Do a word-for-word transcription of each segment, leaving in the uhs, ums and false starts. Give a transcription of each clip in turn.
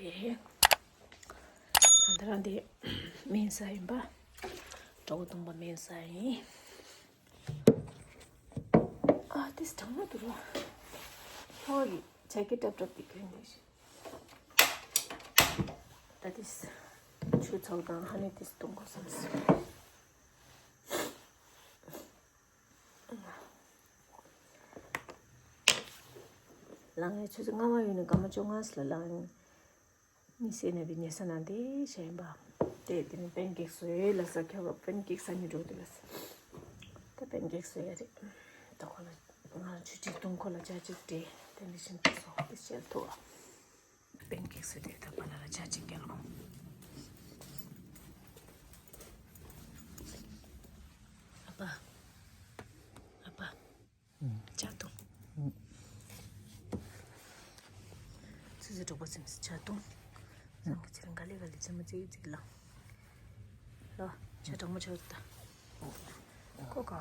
ཨེ། ང་ད་རང་དེ་སྨན་ཟ་ཡིན་པ། གྲོགས་པོ་སྟོང་པ་སྨན་ཟ་ཡིན། ཨ་དེ་གྲང་མོ་འདུག་ར། ལྷོ་ཡི་ཇེ་ཀེ་ཊི་སྲབ་སྲབ་དེ་གྱོན་དེ་ཤི། ད་དེ་ཆུ་ཚོད་དང་ཧ་ནི་དེ་གཏོང་དགོས་བསམ་སོང་། ལངས་ནས་ཆུ་ཚོད་ལྔ་མ་ཡོད་ནས་སྐར་མ་བཅོ་ལྔ་ཙམ་ལ་ལངས། མི་སེར་ནས་པའི་ཉལ་ས་ནང་དེ་བྱས་ཡིན་པ། དེ་དེ་ནས་པན་ཀེག་བཟོས་ལ་ས་ཁྱོད་པན་ཀེག་ས་ནས་འགྲོ་དུས་ལ་ས། ད་པན་ཀེག་བཟོས་ཡ་རེད། ད་ཁོ་ལ་ང་ཆུ་ཁྲིད་གཏོང་ཁོ་ལ་ཇ་གཅིག་སྤྲད་དེ་འདྲ་བཞིན་དུ་སོང་དེ་བཤད་ཐུབ་པ། པན་ཀེག་བཟོས་དེ་ད་པ་ལ་ལ་ཇ་གཅིག་བརྒྱབ་ལོ། ཨ་ཕ། ཨ་ཕ། ཇ་འཐུང་། ཚེ་ཚེ་གྲོགས་པོ་ཚེམས་ཇ་འཐུང་། ཚང་གི་ཚེ་རིང་ག་ལེ་ག་ལེ་ཚེ་མ་ཚེ་ཡི་ཚེ་ལ། ལ་ཇ་གྲང་མོ་ཆགས་ད། ཁོ་ག་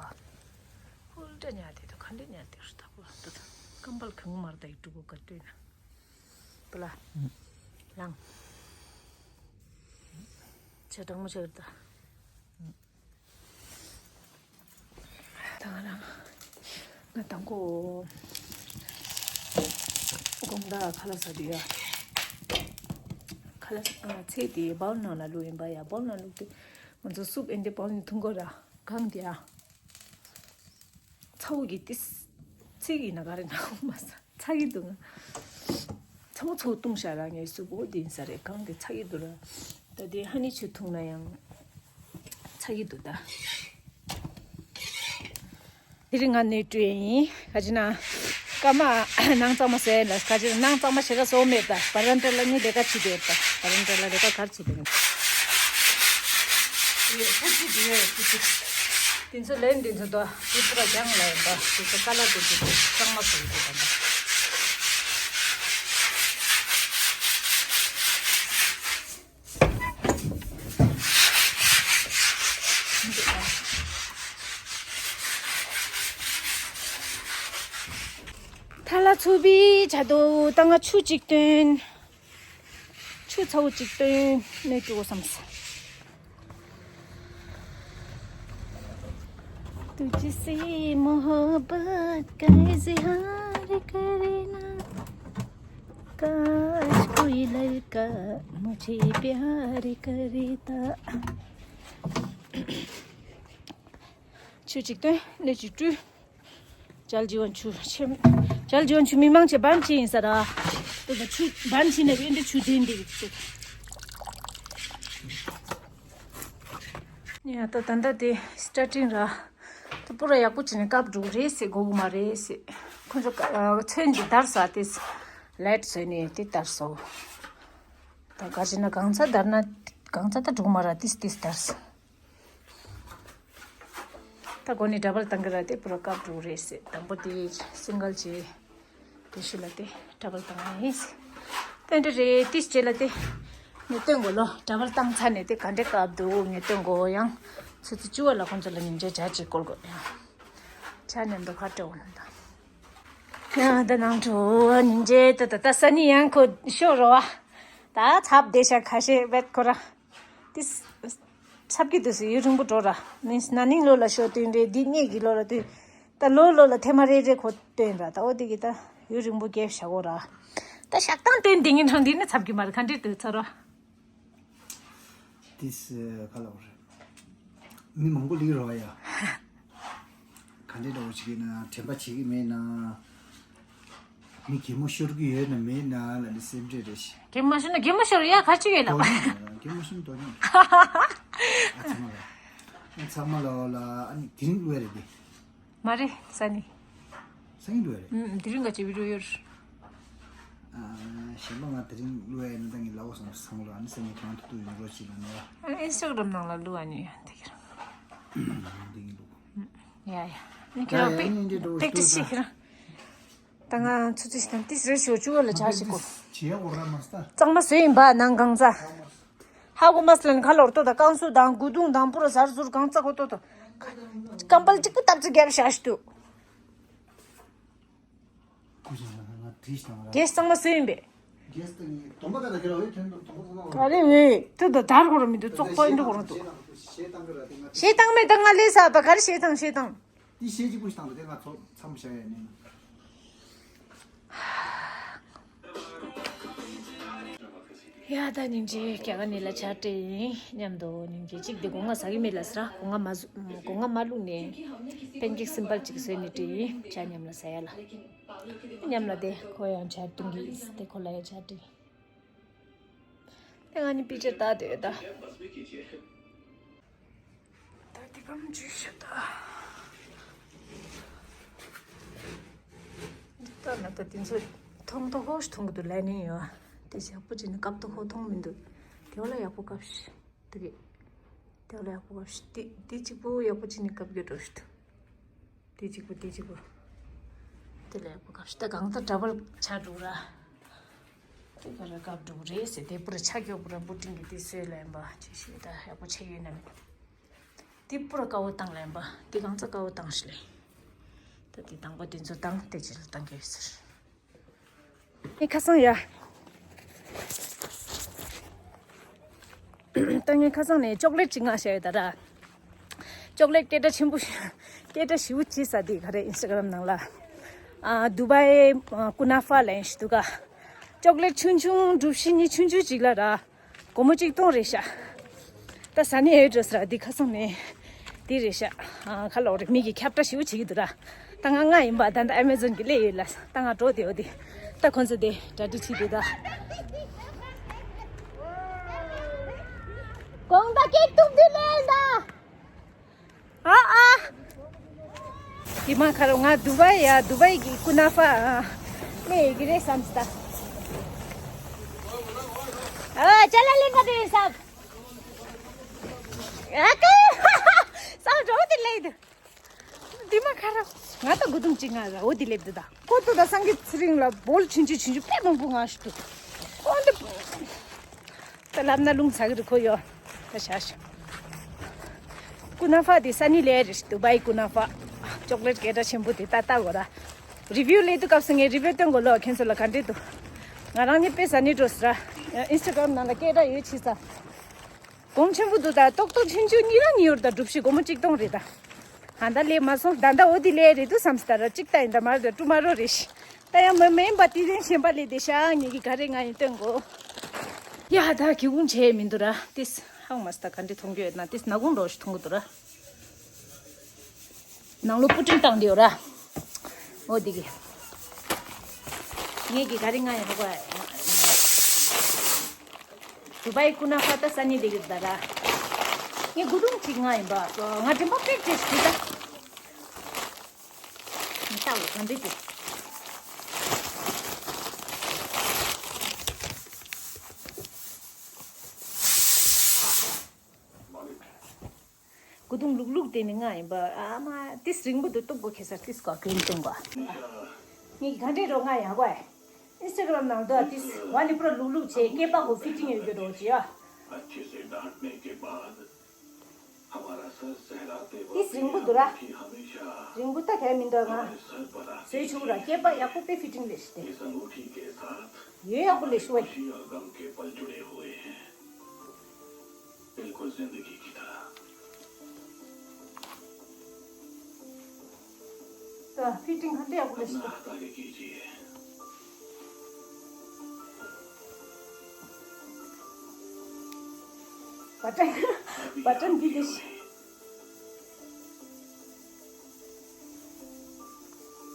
ཧུལ་ཏྲ་ཉལ་དེ་དུ་ག་འདྲ་ཉལ་དེ་རུ་ཐག་པོ་ལ་ཏུ་ད་ཀམ་པལ་གང་མར་ད་ཡི་ཀྲུ་གོ་ག་ཏུ་ན། པུ་ལ། ལང་། ཇ་གྲང་མོ་ཆགས་ད། ད་ང་རང་ང་དང་པོ་དགོང་དག་ཁ་ལག་ཟ་དུས་ཡ། ཁ་ལག་ཨ་ཚེ་དེ་བའོལ་ནང་ལ་བླུགས་ཡིན་པ་ཡ། བའོལ་ནང་བླུགས་དུས་ང་ཚོ་སུབ་ཨེ་འདི་བའོལ་ནས་འཐུང་དགོས་ར་གང་དེ་ཡ། ཚ་བོ་གི་ཏིས་ཚིག་ཡིན་ན་ག་རེ་ན་མ་ས། ཚ་གི་འདུག་ང་། ཚ་མོ་ཚོ་བཏུང་ཤ་ར་ངའི་སུ་པོ་དེ་ཡིན་ས་རེད་གང་དེ་ཚ་གི་འདུག་ར། ད་དེ་ཧ་ནི་ཆུ་འཐུང་ན་ཡང་ཚ་གི་འདུག་ད། དེ་རིང་ང་ནས་བྲོས་ཡིན་ག་ཅི་ན། སྐར་མ་ནང་གཙང་མ་ཟེར་ལ་ག་ཅི་ན་ནང་གཙང་མ་བྱེད་ག་སོང་མེད་ད་བ་རན་ཏ་ལ་ནི་ལས་ཀ་བྱེད་དེ་ད་བ་རན་ཏ་ལ་ལས་ཀ་གར་བྱེད་དེ། དེ་ཚོ་ལན་དེ་ཚོ་དོ། དེ་ཚོ་ལ་རྒྱང་ལ་ཡིན་པ། དེ་ཚོ་ཀ་ལ་དེ་ཚོ་དེ་གཙང་མ་བཟོ་གི་འདུག་ད། ཐ་ལ་ཚུ་བི་ཆ་དོ་ད་ང་ཆུ་གཅིག་བཏོན། ཆུ་ཚ་བོ་གཅིག་བཏོན་ནས་འགྲོ་བསམ་སོང་། तुझसे मोहब्बत का इजहार करना, काश कोई लड़का मुझे प्यार करता। ཆུ་གཅིག་བཏོན་ནས་གཅིག་བཀྲུས། ཇལ་ཇི་བན་ཆུ་ཆེམ། ཇལ་ཇི་བན་ཆུ་མི་མང་ཆེ་བན་ཆེ་ཡིན་ས་ར། དེ་ད་ཆུ་བན་ཆེ་ནས་ཨེ་འདྲ་ཆུ་ལྡན་འདི་ཡོད་ཚེ། ཡ་ད་ད་ད་དེ་སི་ཊར་ཊིང་ར། ད་པུ་ར་ཡག་པོ་བྱས་ནས་བཀབ་འགྲོ་གི་རེད་ཟེར་དགོས་གི་མ་རེད་ཟེར། ཁོ་ཚོ་ཚོན་གྱི་དར་ས་དེ་ལེ་ཊི་བཟོས་ནས་དེ་དར་སོ། ད་ག་ཅི་ན་གང་ཚ་དར་ན་གང་ཚ་ད་འགྲོ་གི་མ་ར་དེ་དེ་དར་སོ། ད་གོ་ནི་ཌ་བལ་བཏང་གི་ར་དེ་པུ་ར་བཀབ་འགྲོ་རེད་ཟེར། དང་པོ་དེ་སིང་གལ་བྱས། དེ་ཤུ་ལ་དེ་ཌ་བལ་བཏང་ཡིན་ཟེར། དེ་འདྲ་རེད་དེ་རྗེས་ལ་དེ་ངས་སྟོན་དགོས་ལོ། ཌ་བལ་བཏང་ཚར་ནས་དེ་ག་འདྲ་བཀབ་འདུག་ངས་སྟོན་དགོས། ཡང་ཚོད་ཚོད་བཅུ་བ་ལ་ཁོང་ཚོ་ལ་ཉིན་རྗེས་ཇ་གཅིག་བསྐོལ་དགོས་ཡང་། ཇ་མཉམ་དུ་ཁ་སྤྲོད་འོང་ད། ཡང་ད་ནང་དུ་ཉིན་རྗེས་ད་ད་ད་ས་ནི་ཡང་ཁོ་ཤོར་རོ་བ། ད་ཚབ་བདེ་ཤ་ཁ་ཤས་བེད་ཁོ་ར། ཏིས། ཚབ་ཀྱི་དུས་སུ་ཡུན་རིང་པོ་འགྲོ་ར། མིན་ན་ནིང་ལོ་ལ་ཤོ་སྟོན་རེད། འདི་སྔས་ཀྱི་ལོ་ལ་སྟོན། ད་ལོ་ལོ་ལ་ཐེངས་མ་རེ་རེ་ཁོ་སྟོན་ར། ད་འོ་དེ་གི་ད་ཡུན་རིང་པོ་རྒྱབ་བཞག་གོ་ར། ད་བཞག་སྟངས་སྟོན་དེ་ངན་རང་འདི་ནི་ཚབ་ཀྱི་མ་རེད། ག་འདྲི་དུས་ཚར་ར། ཏིས་ག་ལ་བ་རེད། མི་མང་པོ་ལིག་རོ་ཡ། ག་འདྲི་འདྲ་བོ་བྱེད་ཀྱི་ན་དྲན་པ་བྱེད་ཀྱི་མེད་ན། མི་གད་མོ་ཤོར་གྱི་ཡོད་ན་མེད་ན་ལ་ནི་སེམས་ཁྲལ་རེད་ཤི། གད་མོ་ཤོར་ན་གད་མོ་ཤོར་ཡ་ག་ཅི་ཡོད་ལ་བ། གད་མོ་ཤོར་ན་དོ་སྙོམས། ཨ་ཚང་མ་ལ། ཨ་ཚང་མ་ལ་ལ་ཨ་ནི་དེ་རིང་བླུགས་ཡ་རེད་དེ། མ་རེད་ས་ནི། ས་ནི་བླུགས་ཡ་རེད། ཨུམ་དེ་རིང་ག་ཅི་བི་ཌི་ཡོ་ཡོད། ཨ་གཞན་པ་ང་དེ་རིང་བླུགས་ཡ་ཡིན་ན་ད་ངས་ལ་འོ་སོང་ཚང་མ་ལ་ཨ་ནི་ས་ནི་གང་ཐུབ་ཐུབ་ཡོང་རོགས་བྱེད་ལ་ནི་བ། ཨ་ཨིན་སི་ཊ་གྷ་རམ་ནང་ལ་བླུགས་ཨ་ནི་ཡ་དེ་གི་རང་། དེ་ངས་བླུགས། ཡ་ཡ། ཨ་ནི་ཁྱེད་རང་པེག་པེག་ཏི་སི་བྱེད་ཁྱེད་རང་། ད་ང་ཚོ་ཚོ་ཞིག་དང་ཏིས་རེ་ཞོ་བཅུ་བ་ལ་ཆ་ཞིག་གོ། ཇེ་འོ་ར་མ་སྟ། གཙང་མ་བཟོས་ཡིན་པ་ནང་གང་ཚ། ཧ་གོ་མ་སི་ལན་ཁ་ལོར་ཏོ་དང་ཀང་སུ་དང་དགུ་དུང་དང་པུ་ར་ཟར་ཟུར་གང་ཚ་གོ་ཏོ་ཏོ། ཀམ་པལ་གཅིག་པུ་སྟབས་ཚུ་རྒྱབ་བཞག་ཞིག་ཏུ། ཀུ་ཤ་ང་ང་དྲིས་དང་ར། གས་གཙང་མ་བཟོས་ཡིན་པས། རྒྱས་བཏང་ངེས་སྡོམ་པ་ག་ལ་ཁྱེར་བའི་དོན་དུ་སྡོམ་པ་ཚང་བ། ག་རེ་བས་དེ་ད་དར་གོ་ར་མི་འདུག་བཙོག་པ་ཨེ་འགྲོ་གོ་ར་འདུག་གཞས་བཏང་གི་ར་དེ་ང་གཞས་བཏང་མེད་ད་ང་ལས་ས་པ་ག་རེ་གཞས་བཏང་གཞས་བཏང་། དེ་གཞས་གཅིག་པུ་ཞིག་བཏང་དང་དེ་ང་ཚོ་མཚམས་བཞག་ཡ་ནས། ཡ་ད་སྙིང་རྗེ་རྒྱ་གར་ནས་ལ་ཆ་སྤྲད་ཡིན་མཉམ་དུ་སྙིང་རྗེ་གཅིག་དེ་སྒོ་ང་ཟ་གི་མེད་ལ་ཟ་ར་སྒོ་ང་མ་བཟོ་སྒོ་ང་མ་བླུགས་ནས་པན་ཀེག་སིམ་པལ་གཅིག་བཟོས་ནས་སྤྲད་ཡིན་ཆ་མཉམ་ལ་ཟ་ཡ་ལ། མཉམ་ལ་དེ་ཁོ་ཡང་ཇ་བཏུང་གི་ཡིན་དེ་ཁོ་ལ་ཡང་ཇ་སྟེར། དེ་ང་གཉིས་པི་ཅར་ལྟ་དེ་ད། ད་དེ་གམ་འཇུས་ཤོག་ད། འདི་ལྟ་ན་ད་དེ་ཚོ་མཐོང་ཐོག་ཧོ་ཞིག་མཐོང་གི་འདུག་ལས་ནི་ཡོད། དེ་ཞག་པོ་ཅིག་ནི་སྐབས་ཐོག་ཧོ་མཐོང་མི་འདུག་དེ་བ་ལ་ཡག་པོ་སྐབས་ཤིག་དེ་གི་དེ་བ་ལ་ཡག་པོ་སྐབས་ཤིག་དེ་དེ་གཅིག་པོ་ཡག་པོ་ཅིག་ནི་སྐབས་རྒྱུ་འགྲོ་ཤིག་འདུག་དེ་གཅིག་པོ་དེ་གཅིག་པོ། དེ་ལས་ཡག་པོ་སྐབས་ཤིག་ད་གང་ལྟར་འདྲ་པར་ཆགས་འགྲོ་ར། དེ་ག་ར་སྐབས་འགྲོ་རེད་ཟེར་དེ་པུ་ར་ཆ་སྐྱོ་པུ་ར་པུ་ཏིང་གི་དེ་སོས་ལེན་པ་ཅི་ཞིག་ད་ཡག་པོ་ཆེ་ཡོད་ན་མེད། དེ་པུ་ར་དཀའ་བོ་བཏང་ལེན་པ་དེ་གང་ཚ་དཀའ་བོ་བཏང་ཞིག་ལེ། ད་དེ་དང་པོ་དེ་ཚོ་བཏང་དེ་ཅི་ལ་བཏང་གི་ཡོད་ཟེར། ངས་ཁ་སང་ཡ། ད་ངས་ཁ་སང་ནས་ཅོག་ལེཊ་ཅིག་མངགས་བཞག་ཡོད་ད་ར། ཅོག་ལེཊ་སྐད་གྲགས་ཆེན་པོ་ཞིག་སྐད་གྲགས་ཞེ་པོ་ཅིག་ཟ་དེ་ག་རེ་ཨིན་སི་ཊ་གྷ་རམ་ནང་ལ། ཨ་དུ་བའི་ཨ་ཀུ་ན་ཧྥ་ལེན་ཞིག་འདུག་ག་ཅོག་ལེཊ་ཆུང་ཆུང་གྲུ་བཞི་གཉིས་ཆུང་ཆུང་ཅིག་ལ་ར། སྒོར་མོ་གཅིག་སྟོང་རེད་ཤག་ད་ཟ་ནི་ཨེ་འགྲོ་ས་ར་འདི་ཁ་སང་ནས་འདི་རེད་ཤག་ཨ་ཁ་ལོག་རེད་མི་གི་ཁྱབ་བསྒྲགས་ཞེ་པོ་བྱེད་ཀྱི་འདུག་ར། ད་ང་ང་ཡིན་པ་ད་ད་ཨ་མེ་ཛོན་གི་སླེབས་ཡོད་ལ་ད་ང་འགྲོ་དེ་འོ་དེ་ད་ཁོང་ཚོ་དེ་གྲ་སྒྲིག་བྱེད་དེ་ད། དགོང་དག་སྐད་ཐུག་དུས་ལེན་ད། ཨ་ཨ། དེ་མ་ཁ་རོ་ང་དུ་བའི་ཡ་དུ་བའི་གི་ཀུ་ན་ཧྥ་ཨ་ནས་ཡི་གེ་རེད་བསམ་སྟ། ཨ་ཅ་ལ་ལེན་ག་དེ་རེད་བསམ། ཨ་ཀ་བསམ་འགྲོ་དེ་ལེ་དུ། དེ་མ་ཁ་རོ་ང་ད་དགུ་དུམ་གཅིག་ང་ར་འོ་དེ་ལེབ་དུ་ད་ཁོ་ཏོ་ད་སང་གི་ཚེ་རིང་ལ་བོལ་ཆུན་ཆུ་ཆུན་ཆུ་ཕེབས་མང་པོ་ང་ཞུ་དུ། ཁོ་འདི། ད་ལབ་ན་རླུང་ཚ་གི་རུ་ཁོ་ཡོ། ད་ཤ་ཤ། ཀུ་ན་ཧྥ་དེ་ས་ནི་ལས་རེད་དུ་བའི་ཀུ་ན་ཧྥ། ཅོག་ལེཊ་སྐད་གྲགས་ཆེན་པོ་དེ་ད་ལྟ་གོ་ར། རི་བིའུ་ལས་དུ་སྐབས་སུ་ངས་རི་བིའུ་སྟོན་གོ་ལོ་ཁྱེད་ཚོ་ལ་ག་འདྲེ་དུ། ང་རང་ནི་དཔེ་ས་ནི་འགྲོ་ས་ར། ཨིན་སི་ཊ་གྷ་རམ་ནང་ལ་སྐད་གྲགས་ཡོད་ཆི་ས། གོང་ཆེན་པོ་འདུག་ད་ཏོག་ཏོག་ཆུང་ཆུང་གཉིས་རང་གཉིས་ཡོད་ད་གྲུ་བཞི་སྒོར་མོ་གཅིག་སྟོང་རེད་ད། ཧ་ད་ལས་མ་སོང་ད་ད་འོ་དེ་ལས་རེད་དུ་བསམ་སྟ་ར་གཅིག་ད་ཡིན་ད་མར་ད་ཀྲུ་མ་རོ་རེ་ཤི། ད་ཡང་མི་མིན་པ་དེ་རིང་གཞན་པ་ལས་དེ་ཤ་ངེད་ཀྱི་ག་རེ་ང་ཡིན་སྟོན་གོ། ཡ་ད་གི་གུང་བྱས་མི་འདུག་ར་ཏིས་ཧང་མ་སྟ་ག་འདྲེ་མཐོང་རྒྱུ་ཡོད་ན་ཏིས་ན་གུང་རོ་ཞིག་མཐོང་གི་འདུག་ར། ནང་ལོ་པུ་ཏིང་བཏང་དེ་ཡོད་ར། འོ་དེ་གི། ངེད་ཀྱི་ག་རེ་ང་ཡིན་ཧ་གོ་ཨ། དུ་བའི་ཀུ་ན་ཧྥ་ད་ས་ནི་ལས་ཡོད་ད་ར། ངས་དགུ་དུམ་གཅིག་ང་ཡིན་པ། ང་དྲིན་པ་དཔེ་བྲེས་ཤིག་ད། ངས་ལྟ་བ་གང་འདྲ་འདུག་དགུ་དུང་ལུག་ལུག་དེ་ནི་ང་ཡིན་པ་ཨ་མ་ཏིས་རིང་པོ་འདུག་སྟུག་གོ་ཁེ་སར་ཏིས་གོ་གོན་སྟོན་གོ། ངས་ག་འདྲས་རོ་ང་ཡག་གོ། ཨིན་སི་ཊ་གྷ་རམ་ནང་དུ་ཏིས་ཝ་ལི་པུ་ར་ལུག་ལུག་བྱས་སྐེད་པ་གོ་ཕི་ཊིང་ཡོད་རྒྱུ་རོ་ཅི་ཡ། ཏིས་རིང་པོ་འདུག་ར། རིང་པོ་ད་གས་མི་འདུག་ང་། བཟོས་ཆུང་ར་སྐེད་པ་ཡག་པོ་དཔེ་ཕི་ཊིང་ལེ་ཤི་སྟེ། ཡོད་ཡག་པོ་ལེ་ཤི་བ། बिल्कुल जिंदगी की तरह। ད་ཕི་ཊིང་ཧ་ལས་ཡག་པོ་ལེ་ཤི་སྟེ། बटन बटन भी ले।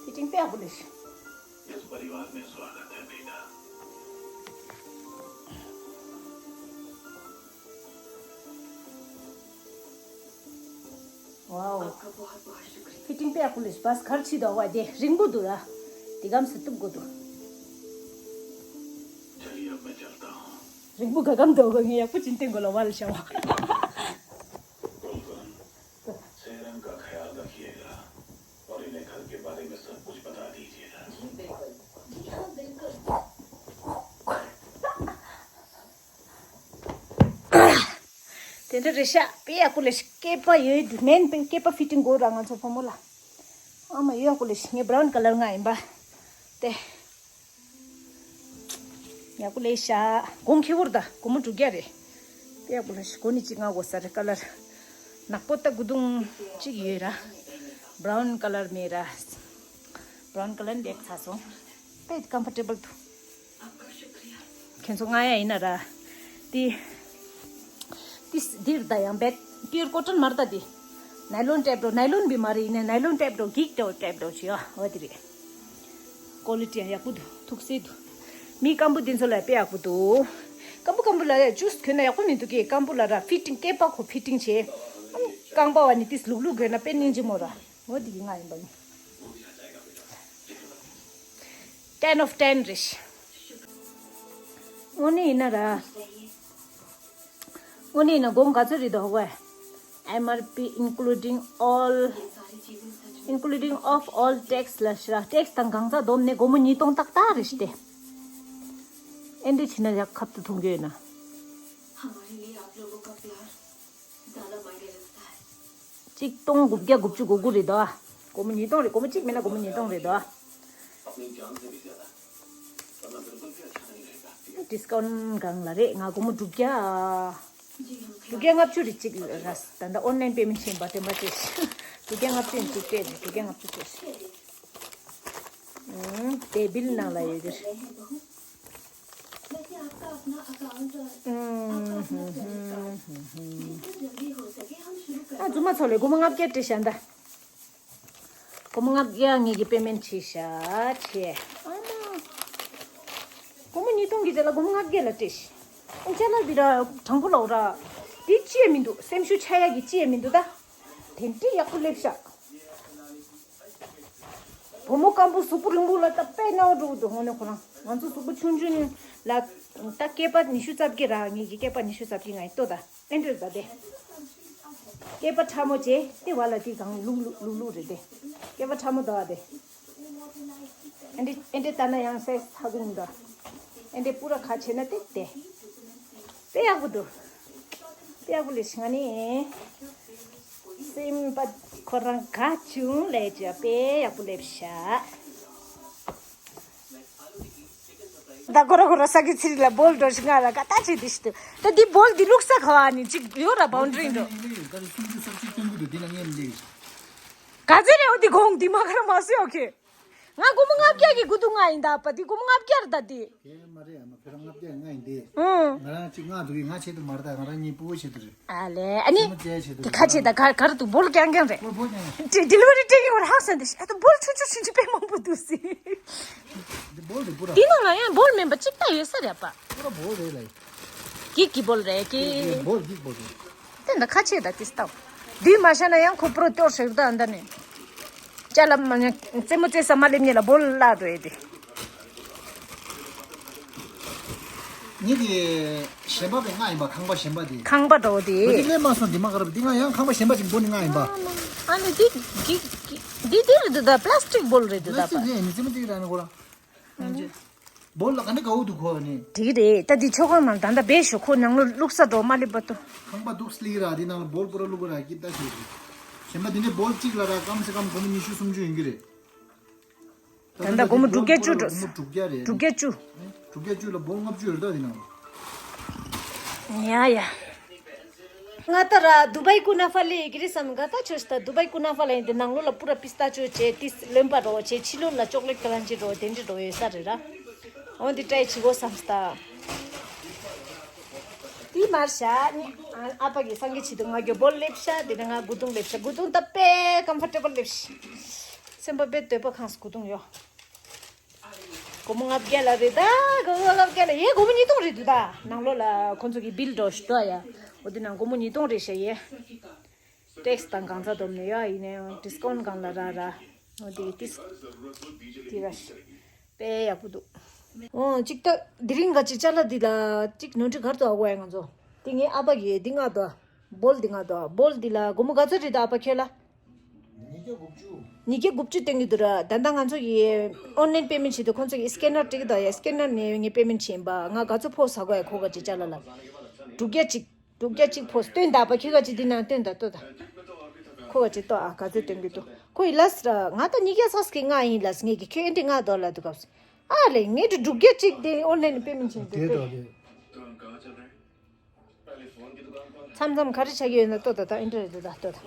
फिटिंग पे आप बोले। इस परिवार में स्वागत है बेटा। वाओ। फिटिंग पे आप बोले बस खर्च ही दो वाजे रिंगू दुरा। दिगम से तुम को दो। चलिए अब मैं चलता हूँ। रिंगू गगम दो गंगे या कुछ इंते गोलो वाल शवा। गुलगुन, सेरन का ख्याल रखिएगा और इन्हें घर के बारे में सब कुछ बता दीजिएगा। जी बिल्कुल। जी हाँ बिल्कुल। དེ་འདྲ་རེད་ཤག་དཔེ་ཡག་པོ་ལས་ཤག་སྐེད་པ་ཡོད་དུ་མེན་པའི་སྐེད་པ་ཕི་ཊིང་དགོས་ར་ང་ཚོ་ཕོ་མོ་ལ། ཨ་མ་ཡོད་ཡག་པོ་ལས་ཤག་ངས་བྷ་རའུན་ཀ་ལར་ང་ཡིན་པ། དེ། ཡག་པོ་ལས་ཤག་གོང་ཁེ་བོར་ད་སྒོར་མོ་དྲུག་བརྒྱ་རེད། དཔེ་ཡག་པོ་ལས་ཤག་གོ་ནི་གཅིག་ང་དགོས་ས་རེད། ཀ་ལར་ནག་པོ་ད་དགུ་དུང་གཅིག་ཡོད་ར། བྷ་རའུན་ཀ་ལར་མེད་ར། བྷ་རའུན་ཀ་ལར་ལེགས་ཚ་སོང་། དཔེ་ཀམ་ཕོར་ཊེ་བལ་འདུག་ཁྱེད་ཚོ་ང་ཡ་ཡིན་ན་ར། ཏི། ཏི་འདིར་ད་ཡང་བེད་པིའུར་ཀོ་ཊོན་མར་ད་ཏི། ནའི་ལོན་ཊེབ་འགྲོ། ནའི་ལོན་བི་མ་རེད། ཡིན་ནའི་ནའི་ལོན་ཊེབ་འགྲོ། གིག་ཊེབ་འགྲོ་བྱེད་ཡ་འོ་དེ་རེད། ཀོ་ལི་ཊི་ཡང་ཡག་པོ་འདུག་ཐུགས་སྲས་འདུག་མི་སྐམ་པོ་འདི་ཚོ་ལ་དཔེ་ཡག་པོ་འདུག་སྐམ་པོ་སྐམ་པོ་ལ་ཡ་ཇུས་གོན་ན་ཡག་པོ་མི་འདུག་གི་སྐམ་པོ་ལ་ར་ཕི་ཊིང་སྐེད་པ་ཁོ་ཕི་ཊིང་བྱེད། རྐང་པ་བ་ནི་ཏིས་ལུག་ལུག་གོན་ན་དཔེ་སྙིང་རྗེ་མོ་ར། འོ་དེ་གི་ང་ཡིན་པ་ནི། ten of ten རེད་ཤག་དངོས་གནས་ཡིན་ན་ར། དངོས་གནས་ཡིན་ན་སྒོར་མོ་ག་ཚོད་རེད་འདུག་ཧ་གོ་ཨེ། M R P including all, including of all tax ལ་ཤི་ར། ཊེག་སི་དང་གང་ཚ་བསྡོམས་ནས་སྒོར་མོ་ཉིས་སྟོང་ཏག་ཏག་རེད་ཤག་སྟེ། ཨེ་འདྲ་བྱས་ན་ཡག་ཁབ་ཏུ་མཐོང་གི་ཡོད་ན། གཅིག་སྟོང་དགུ་བརྒྱ་དགུ་བཅུ་གོ་དགུ་རེད་དོ། སྒོར་མོ་ཉིས་སྟོང་རེད། སྒོར་མོ་གཅིག་མིན་ན་སྒོར་མོ་ཉིས་སྟོང་རེད་དོ། ཌི་སི་ཀའུན་ཊི་གང་ལ་རེད། ང་སྒོར་མོ་དྲུག་བརྒྱ། དྲུག་བརྒྱ་ལྔ་བཅུ་རེད་གཅིག་ར། ད་ལྟ་ཨོན་ལན་པེ་མེན་ཊི་བྱས་པ་དྲན་པ་བཅས། དྲུག་བརྒྱ་ལྔ་བཅུ་ཡིན་དྲུག་སྤྲད་རེད། དྲུག་བརྒྱ་ལྔ་བཅུ་སྤྲད། ཨུམ། དེ་བིལ་ནང་ལ་ཡོད་རེད། ཨ་རྫུན་མ་ཚོ་ལས་སྒོར་མོ་ལྔ་བརྒྱ་སྤྲད་ཤག་ད། སྒོར་མོ་ལྔ་བརྒྱ་ངེད་ཀྱིས་པེ་མེན་ཊི་བྱས་ཤག་བྱས། ཨ་མ། སྒོར་མོ་ཉིས་སྟོང་གི་རྗེས་ལ་སྒོར་མོ་ལྔ་བརྒྱ་ལ་སྤྲད་ཤག་ཨ་ཅག་ལ་འདི་ར་དྲང་པོ་ལབ་ར། འདི་ཅི་ཡང་མི་འདུག་སེམས་ཤུགས་ཆག་ཡག་གི་ཅི་ཡང་མི་འདུག་ད། དེ་འདྲའི་ཡག་པོ་སླེབས་ཤག་བུ་མོ་སྐམ་པོ་གཟུགས་པོ་རིང་པོ་ལ་ད་དཔེ་སྣང་བ་འགྲོ་གི་འདུག་དངོས་གནས་ཁོ་རང་། ང་ཚོ་གཟུགས་པོ་ཆུང་ཆུང་ལ་ད་སྐེད་པ་ཉི་ཤུ་རྩ་བརྒྱད་ར། ངེད་ཀྱི་སྐེད་པ་ཉི་ཤུ་རྩ་བརྒྱད་ང་ཡི་ལྟོས་ད། ཨེ་འདྲ་ད་དེ། སྐེད་པ་ཕྲ་མོ་བྱས་ཏེ་བ་ལ་དེ་གང་ལུག་ལུག་ལུག་ལུག་རེད་དེ། སྐེད་པ་ཕྲ་མོ་ད་བ་དེ། ཨེ་འདྲ་ཨེ་འདྲ་ད་ན་ཡང་སེ་ཧ་གོ་མི་འདུག་ཨེ་འདྲ་པུ་ར་ཁ་ཕྱེ་ན་དེ་དེ། དཔེ་ཡག་པོ་འདུག་དཔེ་ཡག་པོ་ལས་ང་ནི། སེམས་པ་ཁོ་རང་དགའ་བྱུང་ལས་བྱ་དཔེ་ཡག་པོ་སླེབས་ཤག་ད་གོ་ར་གོ་ར་ས་གི་ཚིར་ལ་བོལ་འགྲོ་ཞིག་ང་ལ་ག་ད་ཆེ་དི་ཤི་དུ། ད་འདི་བོལ་འདི་ལུག་ས་ག་བ་ནི་ཅིག་ཡོད་ར་བའུན་ཌ་རི་འགྲོ། སུམ་ཅུ་སོ་གཅིག་སྟོན་གི་འདུག་འདི་ན་ངས་མི་ལེགས། ག་ཚེ་རེ་འོ་འདི་གོང་འདི་མ་ག་ར་མ་སུ་ཡོད་ཁེ། ང་སྒོར་མོ་ལྔ་བརྒྱ་གི་དགུ་དུ་ང་ཡིན་ད་པ་འདི་སྒོར་མོ་ལྔ་བརྒྱ་རེད་ད་འདི། ཁྱེད་མ་རེད་ཨ་མ་ཁྱོད་རང་ལྔ་བརྒྱ་ང་ཡིན་ཏེ། ཨང་། ང་རང་གཅིག་ང་འདུག་གི་ང་ཆེད་དུ་མ་རེད་ད་ང་རང་གཉིས་སྤུ་བོ་ཆེད་དུ་རེད། ཨ་ལེ་ཨ་ནི། སེམས་མ་བཙལ་ཆེད་དུ་དེ་ཁ་ཆེ་ད་ག་ག་ར་འདུག་བོལ་རྐྱང་རྐྱང་རེད། བོལ་བོལ་རྐྱང་རྐྱང་། ཌི་ལི་ཝ་རི་སྤྲད་ཀྱི་ཡོད་རེད་ཧ་སན་དེ་ཨ་ད་བོལ་ཆུང་ཆུང་ཆུང་ཆུང་དཔེ་མང་པོ་འདུག་སི། འདི་བོལ་འདི་སྤུ་ར། དེ་ནང་ལ་ཡང་བོལ་མིན་པ་གཅིག་ད་ཡོད་ས་རེད་པ། སྤུ་ར་བོལ་རེད་ལ། གིག་གི་བོལ་རེད་གི། བོལ་གིག་བོལ་རེད། དེ་འདྲ་ཁ་ཆེ་ད་དེ་སྟབས། འདི་མ་ཤ་ན་ཡང་ཁོ་པྲོ་ཏོར་ཞིག་ད་འདི་ནས། ཅ་ལ་མ་ཉ་རྩེད་མོ་རྩེ་ས་མ་སླེབས་ཉེ་ལ་བོལ་ལ་འགྲོ་ཡི་དེ། ངེད་ཀྱི་གཞན་པ་པའི་ང་ཡིན་པ་ཁང་པ་གཞན་པ་དེ། ཁང་པ་འགྲོ་དེ། འོ་དེ་སླེབས་མ་སོང་དེ་མ་ག་ར་དེ་ང་ཡང་ཁང་པ་གཞན་པ་ཅིག་འགྲོ་ནི་ང་ཡིན་པ། ཨ་ནི་དེ་གི་གི་དེ་དེ་རེད་འདུག་ད་པ་ལ་སི་ཊིག་བོལ་རེད་འདུག་ད་པ། ལ་སི་ཊིག་རེད་ནི་རྩེད་མོ་རྩེ་གི་ར་ནི་ཁོ་རང་། བོལ་ལ་ག་འདྲ་དགའ་བོ་འདུག་ཁོ་ནི། འགྲིག་རེད་ད་འདི་ཆོ་གང་ནང་ད་ལྟ་བས་ཤོ་ཁོ་ནང་ལོ་བླུགས་ས་འགྲོ་མ་སླེབས་པ་ཏོ། ཁང་པ་འདུག་སླེབས་ར་དེ་ནང་ལ་བོལ་པོ་ར་བླུགས་ར་སྐྱིད་ད་ཞོད་དེ། གཞན་པ་དེ་འདྲའི་བོལ་གཅིག་ལ་ར་ཀམ་སེ་ཀམ་སྒོར་མོ་ཉི་ཤུ་སུམ་ཅུ་ཡོང་གི་རེད། ད་ལྟ་སྒོར་མོ་དྲུག་བརྒྱ་བཅུ་འགྲོ། སྒོར་མོ་དྲུག་བརྒྱ་རེད། དྲུག་བརྒྱ་བཅུ། དྲུག་བརྒྱ་བཅུ་ལ་བོལ་ལྔ་བཅུ་ཡོད་རེད་ད་དེ་ནང་ལ། ཡ་ཡ། ང་ད་ར་དུ་བའི་ཀུ་ན་ཧྥ་ལེ་གི་རི་སམ་ག་ད་ཆོས་ད་དུ་བའི་ཀུ་ན་ཧྥ་ལེ་ཡིན་དེ་ནང་ལོ་ལ་པུ་ར་པི་སྟ་ཅོ་ཅེ་ཏིས་ལོན་པ་རོ་ཅེ་ཕྱི་ལོ་ལ་ཅོག་ལེ་ཀ་ལན་ཅི་རོ་དེ་འདྲི་རོ་ཡོད་ས་རེད་ར། འོ་འདི་ཏྲའི་ཆི་གོ་སམ་སྟ། དེ་མར་ཤ་ནི་ཨ་ཨ་ཕ་གི་སང་གི་ཆི་དུ་ང་གི་བོལ་ལེབ་ཤ་དེ་ནི་ང་གུ་དུང་ལེབ་ཤ་གུ་དུང་ད་པེ་ཀམ་ཕོར་ཊེ་བལ་ལེབ་ཤ། སེམས་པ་པེ་སྟོད་པ་ཁང་སུ་གུ་དུང་ཡོ། སྒོར་མོ་ལྔ་བརྒྱ་ལ་རེད་ད། སྒོར་མོ་ལྔ་བརྒྱ་ལ་ཡེ་སྒོར་མོ་ཉིས་སྟོང་རེད་འདུག་ད། ནང་ལོགས་ལ་ཁོང་ཚོ་གི་བིལ་འགྲོ་ཞུ་ད་ཡ། འོ་དེ་ནང་སྒོར་མོ་ཉིས་སྟོང་རེད་ཤག་ཡེ། ཊེག་སི་དང་གང་ཚ་བསྡོམས་ནས་ཡ་ཡིན་ནའི་ཌི་སི་ཀའུན་ཊི་གང་ལ་ར་ར། འོ་དེ་ཏིས། དེ་ར་ཤི། དཔེ་ཡག་པོ་འདུག་འོ་ཅིག་ད་དེ་རིང་ག་ཅིག་ཅ་ལག་འདི་ལ་ཅིག་ནོར་འཁྲུལ་གར་དུ་ཨ་གོ་ཡ་ང་ཚོ། དེ་ངའི་ཨ་ཕ་གི་འདི་ང་དོ། བོལ་འདི་ང་དོ། བོལ་འདི་ལ་སྒོར་མོ་ག་ཚོད་རེད་ད་ཨ་ཕ་ཁྱོད་ལ། ཉིས་བརྒྱ་དགུ་བཅུ། ཉིས་བརྒྱ་དགུ་བཅུ་སྟོན་གི་འདུག་ར། ད་ལྟ་ང་ཚོ་ཡི་ཨོན་ལན་པེ་མེན་ཊི་བྱེད་དུས་ཁོང་ཚོ་ཡི་སི་ཀེ་ནར་སྤྲད་གི་འདུག་ཡ། སི་ཀེ་ནར་ནས་ངས་པེ་མེན་ཊི་བྱེད་ཡིན་པ། ང་ག་ཚོད་ཕོག་ཟ་གོ་ཡ་ཁོ་ག་ཅིག་ཅ་ལག་ལ། དྲུག་བརྒྱ་གཅིག་དྲུག་བརྒྱ་གཅིག་ཕོག་སྟོན་ད་པ་ཁྱོད་ག་ཅིག་འདི་ནང་སྟོན་ད་ལྟོས་ད། ཁོ་ག་ཅིག་ལྟོས་ཨ་ག་ཚོད་སྟོན་གི་འདུག་ཁོ་ཡི་ལས་ར་ང་ད་ཉིས་བརྒྱ་སོགས་ཀྱི་ང་ཡིན་ལས་ངས་ཀྱི་ཁྱོད་ཨེ་འདྲི་ང་དོ་ལ་འདུག་ག་ཨ་ལས་ངས་དུ་འབྲུག་རྒྱལ་གཅིག་དེ་ཨོན་ལན་པེ་མེན་བྱས་དེ་ཏོ་དེ། མཚམས་མཚམས་ག་རེ་བྱ་གི་ཡོད་ན་ལྟོས་ད་ད་ཨིན་ཊར་ནེཊ་ད་ལྟོས་ད།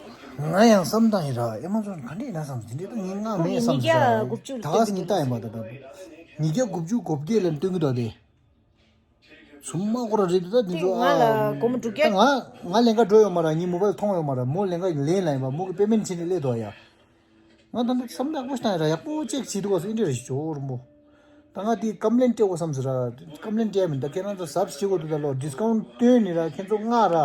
ང་ཡང་བསམ་བཏང་ཡིན་ར་ཨེ་མ་ཛོན་ག་འདྲ་ཡིན་ན་བསམ་དེ་འདྲ་ད་ངས་ང་མེད་བསམ་ཟེར་ར་ད་ག་ཟེ་ངས་ལྟ་ཡིན་པ་ད་ད་ཉིས་བརྒྱ་དགུ་བཅུ་གོ་བརྒྱད་ལ་སྟོན་གི་ད་དེ། ཚུམ་མ་ཁོ་ར་རེད་འདུག་ད་འདི་ཚོ་ང་ལ་སྒོར་མོ་དྲུག་བརྒྱ། ང་ང་ལེན་ག་འགྲོ་ཡོད་མ་ར་ངའི་མོ་བལ་མཐོང་ཡོད་མ་ར་མོ་ལེན་ག་ལེན་ལ་ཡིན་པ་མོ་གི་པེ་མེན་ཊི་བྱས་ནས་སླེབས་འདུག་ཡ། ང་ད་འདི་བསམ་ཡག་པོ་ཞིག་བཏང་ཡ་ར་ཡག་པོ་ཅེག་བྱེད་འདུག་ག་སོ་ཨིན་འདྲ་རེ་ཞིག་ཇོ་རུ་མོ། ད་ང་དེ་ཀམ་ལེན་སྤྲད་དགོས་བསམ་ཟེར་ར་ཀམ་ལེན་སྤྲད་མིན་ད་ཁྱེད་རང་ཚོ་ཟབ་བྱེད་དགོས་འདུག་ད་ལོ་ཌི་སི་ཀའུན་ཊི་བཏོན་ནི་ར་ཁྱེད་ཚོ་ང་ར་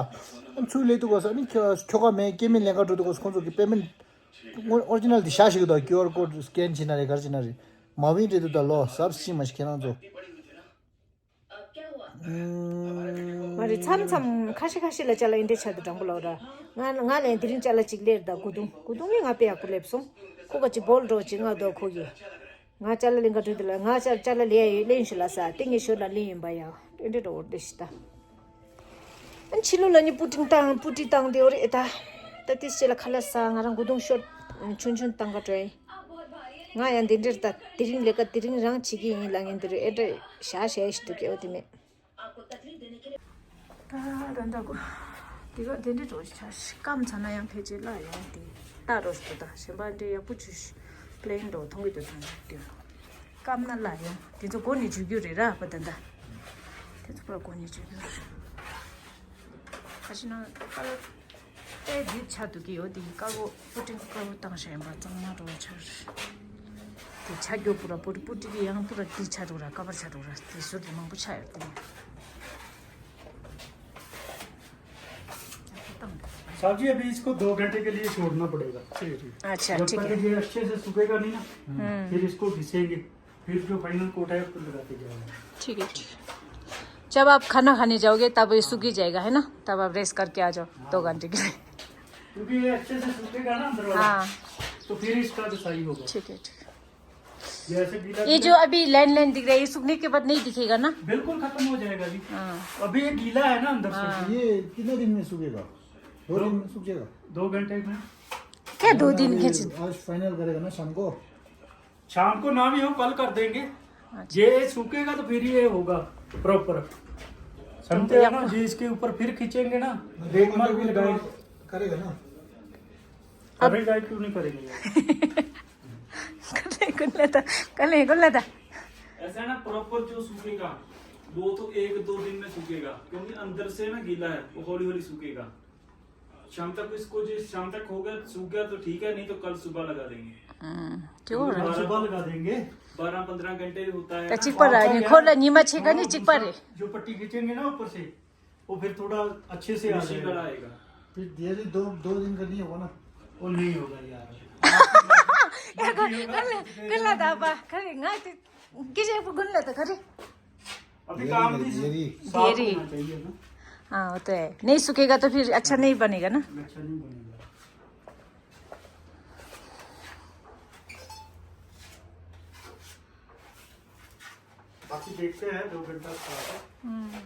ཚུར་སླེབས་འདུག་ག་སོ་ཨ་ནི་ཁྱོད་ཁྱོ་ག་མེད་སྐྱེ་དམན་ལེན་ག་འགྲོ་འདུག་ག་སོ་ཁོང་ཚོ་གི་པེ་མེན་ཊི་ཨོ་རི་ཇི་ནལ་དེ་བཞག་ཞིག་འདུག་ཀིའུ་ཨར་ཀོ་ཌི་སི་ཀེན་བྱེད་ན་རེད་ག་རེ་བྱེད་ན་རེད་མ་བིན་རེད་འདུག་ད་ལོ་ཟབ་ཅིག་མ་ཞིག་ཁྱེད་རང་ཚོ། མ་རེད་མཚམས་མཚམས་ཁ་ཤས་ཁ་ཤས་ལ་ཅ་ལག་འདི་འདྲ་ཆགས་འདུག་དྲང་པོ་ལབ་ར། ང་ང་ལ་དེ་རིང་ཅ་ལག་ཅིག་སླེབས་ད་གུ་དུང་གུ་དུང་ནི་ང་དཔེ་ཡག་པོ་སླེབས་སོང་། ཁོ་ག་ཅིག་བོལ་འགྲོ་ཅིག་ང་དོ་ཁོ་གི། ང་ཅ་ལག་ལེན་ག་འགྲོ་དེ་ལ་ང་ཅ་ཅ་ལག་ལེན་ཡ་ཡོད་ལེན་ཞུ་ལ་ས་དེ་ངས་ཞོར་ལ་ལེན་ཡིན་པ་ཡ། དེ་འདྲ་འགྲོ་འོར་དེ་ཤི་ད། ཨ་ཕྱི་ལོགས་ལ་ནི་པུ་ཏིང་བཏང་པུ་ཏི་བཏང་དེ་འོ་རེད་ད། ད་དེ་ཕྱི་ལ་ཁ་ལག་ཟ་ང་རང་གུ་དུང་ཤོར་ཆུང་ཆུང་བཏང་ག་འགྲོ་ཡིན། ང་ཡང་འདི་འདྲར་ད་དེ་རིང་ལས་ཀ་དེ་རིང་རང་བྱེད་ཀྱི་ཡིན་ལ་ངས་འདི་རུ་ཨེ་འདྲ་ཞག་ཞག་ཞིག་འདུག་གི་འོ་དེ་མེད། ད་ད་ད་གོ་དེ་ག་དེ་འདྲ་འགྲོ་ཞིག་ཆ་ཞིག་སྐམ་ཚ་ན་ཡང་ཕལ་ཆེར་སླ་ཡོང་དེ་ལྟ་རོ་ཞིག་ད་གཞན་པ་འདྲ་ཡག་པོ་བྱུས་ཤིག་པི་ལེན་འགྲོ་མཐོང་གི་འདུག་ད་འདི་སྐམ་ན་སླ་ཡོང་དེ་ཚོ་སྒོ་ནས་འཇུ་རྒྱུ་རེད་ར་པ་ད་ད་དེ་ཚོ་པུ་ར་སྒོ་ནས་འཇུ་རྒྱུ་རེད། ཁ་ཤི་ན་ཀ་ལ་ཨེ་འདི་ཆ་འདུག་གི་ཡོད་དེ་ཀ་གོ་པུ་ཏིང་ཀ་གོ་བཏང་ཤ་ཡིན་པ་གཙང་མ་རོ་ཆ་རེད། དེ་ཆ་རྒྱོ་པུ་ར་པུ་ར་པུ་ཏི་གི་ཡང་པུ་ར་དེ་ཆ་རུ་ར་ཀ་བར་ཆ་རུ་ར་དེ་ཟུར་དེ་མང་པོ་ཆ་ཡོད་དེ། साहब जी, अभी इसको दो घंटे के लिए छोड़ना पड़ेगा। ठीक है, ठीक है। अच्छा, जब ठीक तक है। ये अच्छे से सूखेगा नहीं ना, हम्म। फिर इसको घिसेंगे, फिर जो फाइनल कोट है, उसको लगाते जाएंगे। ठीक है, ठीक है। जब आप खाना खाने जाओगे, तब ये सूख ही जाएगा, है ना? तब आप रेस्ट करके आ जाओ, दो घंटे के लिए। क्योंकि ये अच्छे से सूखेगा ना अंदर वाला, हाँ। तो फिर इसका जो सही होगा। ठीक है, ठीक है। ये ऐसे गीला ये गीला जो अभी लाइन लाइन दिख रहा है, ये सूखने के बाद नहीं दिखेगा ना? बिल्कुल खत्म हो जाएगा जी। हाँ। अभी ये गीला है ना अंदर से। हाँ। ये कितने दिन में सूखेगा? दो दो, दिन में सूख जाएगा। दो घंटे में। क्या दो दिन के? आज फाइनल करेगा ना शाम को? शाम को ना भी हो, कल कर देंगे। अच्छा। ये सूखेगा तो फिर ये होगा प्रॉपर। समझते हो ना? ये इसके ऊपर फिर खींचेंगे ना, रेगमाल भी लगाएंगे। करेगा ना? अरे, गाइड क्यों नहीं करेंगे यार? कल नहीं खुलने था, कल नहीं खुलने था। ऐसा है ना, प्रॉपर जो सूखेगा, वो तो एक दो दिन में सूखेगा, क्योंकि अंदर से ना गीला है, वो हौली हौली सूखेगा। शाम तक इसको, जो शाम तक होगा, सूख गया तो ठीक है, नहीं तो कल सुबह लगा देंगे। हम्म, क्यों क्योंकि हो रहा है? बारह, सुबह लगा देंगे। बारह पन्द्रह घंटे होता है तो ना। चिक पर रहा है, खोल ला, नीमा छेका नहीं, चिक पर है। जो पट्टी खींचेंगे ना ऊपर से, वो फिर थोड़ा अच्छे से आ फिनिशिंग जाएगा। वाला आएगा। फिर धीरे दो, दो दिन का नहीं होगा ना। वो नहीं होगा यार। कर ले, कर ले दाबा, कर ले, ना, कि जे गुन ले तो करे। अभी काम भी देरी। साफ देरी। होना चाहिए ना। हाँ, वो तो है। नहीं सूखेगा तो फिर अच्छा नहीं बनेगा ना। अच्छा नहीं बनेगा। बाकी देखते हैं, दो घंटा साफ है। हम्म।